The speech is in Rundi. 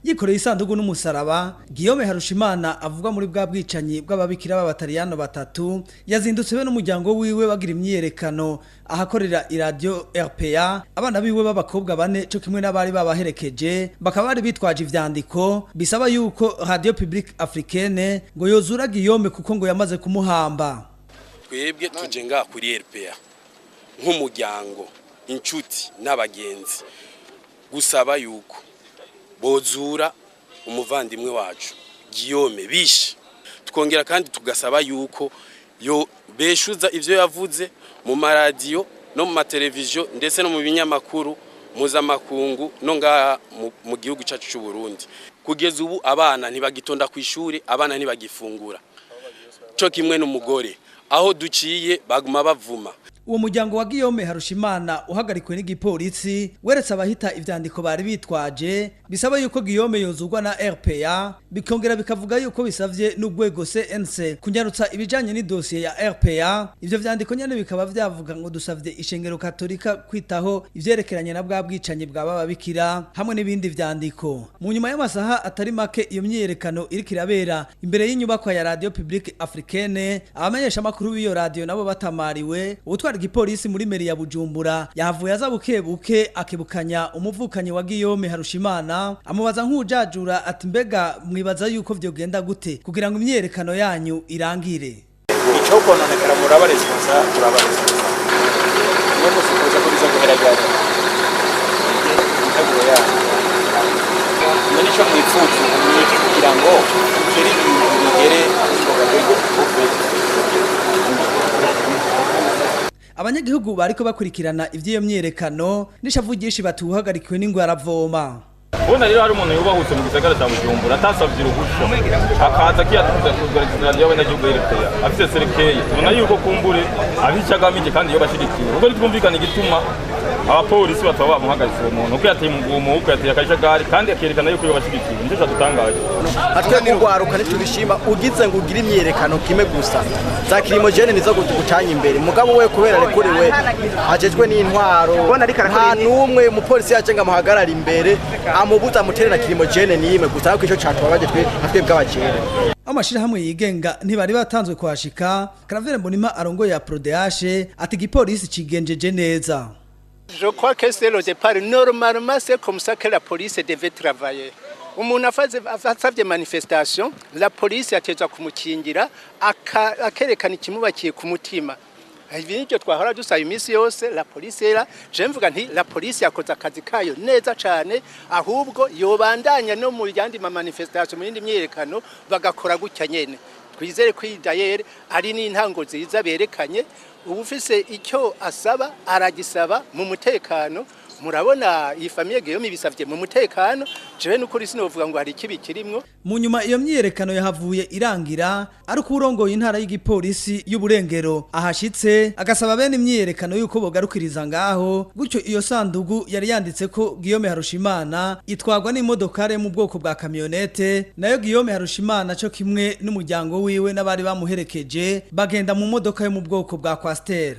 Yikoreye isandugu n'umusaraba, Guillaume Harushimana avugwa muri bwa bwicanyi bw'ababikira b'abataliyano batatu, yazindutse be n'umuryango wiwe bagira imyiyerekano ahakorera iradiyo RPA. Abana biwe b'abakobwa bane co kimwe n'abari babaherekeje bakaba bari bitwaje ivyandiko bisaba yuko Radio Publique Africaine ngo yozura Guillaume kuko ngo yamaze kumuhamba. Twebwe tuje ngaha kuri RPA nk'umuryango, inshuti n'abagenzi, gusaba yuko bozura umuvandimwe wacu Guillaume bishe. Tukongera kandi tugasaba yuko yo beshuza ivyo yavuze mu maradiyo no mu mateleviziyo, ndetse no mu binyamakuru mpuzamakungu, no ngaha mu gihugu cyacu cy'u Burundi. Kugeza ubu abana ntibagitonda ku ishuri, abana ntibagifungura cyo kimwe n'umugore. Aho duciye baguma bavuma. Uwo muryango wa Guillaume Harushimana uhagarikwe n'igipolisi weretse abahita ivyandiko bari bitwaje bisaba yuko Guillaume yozurwa na RPA, bikongera bikavuga yuko bisavye n'urwego CNC kunyarutsa ibijanye n'idosiye ya RPA. Ivyo vyandiko nyene bikaba vyavuga ngo dusavye ishengero Katolika kwitaho ivyerekeranye na bwa bwicanyi bwa bababikira, hamwe n'ibindi vyandiko. Mu nyuma y'amasaha atari make iyo myiyerekano iriko irabera imbere y'inyubakwa ya Radio Publique Africaine, abamenyesha makuru b'iyo radio nabo batamariwe. Utwara igipolisi muri mairie ya Bujumbura yahavuye aza buke buke, akebukanya umuvukanyi wa Guillaume Harushimana, amubaza nk'ujajura ati: "Mbega mwibaza yuko vyogenda gute kugira ngo imyiyerekano yanyu irangire?" Icyo kononekara muraba responsable, turaba responsable. Mwe musifuza ko biza guhera ryari? Integuro yanyu mwe nico mwipfuza ni iki kugira ngo bigere, ibintu bigere ingoga? Abanyagihugu bariko bakurikirana ivy'iyo myiyerekano n'ishavu ryinshi, batuhagarikiwe n'ingwe aravoma. Kubona rero hari umuntu yubahutse mu gisagara cya Bujumbura atasavye uruhusha, akaza akiyatuza kugariza radiyo y'abanyagihugu RPA afise cercueil, tubona yuko kumbure abica agamije kandi iyo bashigikiwe, kuko ntitwumvikana igituma abapolisi bataba bamuhagaritse uwo muntu, uko yateye umugumu, uko yateye akajagari, kandi akerekana yuko iyo bashigikiwe. Nicyo cyadutangaje. Atwe nk'urwaruka ntitubishima. Ugize ngo ugire imyiyerekano kimwe gusa, za lacrymogène nizo gucanya imbere. Mugabo we kubera rekuriwe ajejwe n'intwaro, nta n'umwe umupolisi yaje ngo amuhagarare imbere, amubuza, amutere na lacrymogène n'imwe gusa. Ariko ico catubabaje twe nka twebwe abajene. Amashirahamwe yigenga ntibari batanzwe kuhashika. Claver Mbonima arongoye ya ProdeH ati igipolisi cigenjeje neza. Je crois que c'est le départ. Normalement, c'est comme ça que la police devait travailler. Umuntu asavye manifestation, la police yatezwa kumukingira, akerekana ikimubakiye ku mutima. Ibi nivyo twahora dusaba iminsi yose. La police era, je mvuga nti la police yakoze akazi kayo neza cane, ahubwo yobandanya no mu yandi ma manifestation, mu yindi myiyerekano bagakora gutya nyene. Twizere ko iyi d'ailleurs ari n'intango nziza berekanye. Ubufise icyo asaba aragisaba mu mutekano. Murabona iyi famille Guillaume bisavye mu mutekano. Jewe n'ukuri sinovuga ngo hari ikibi kirimwo. Mu nyuma iyo myiyerekano yahavuye irangira ariko urongoye intara y'igipolisi y'uburengero ahashitse agasaba bene imyiyerekano yuko bogarukiriza ngaho gutyo. Iyo sandugu yari yanditse ko Guillaume Harushimana itwagwa n'imodokare mu bwoko bwa camionnette, nayo Guillaume Harushimana cyo kimwe n'umuryango wiwe n'abari bamuherekeje bagenda mu modoka yo mu bwoko bwa Coaster.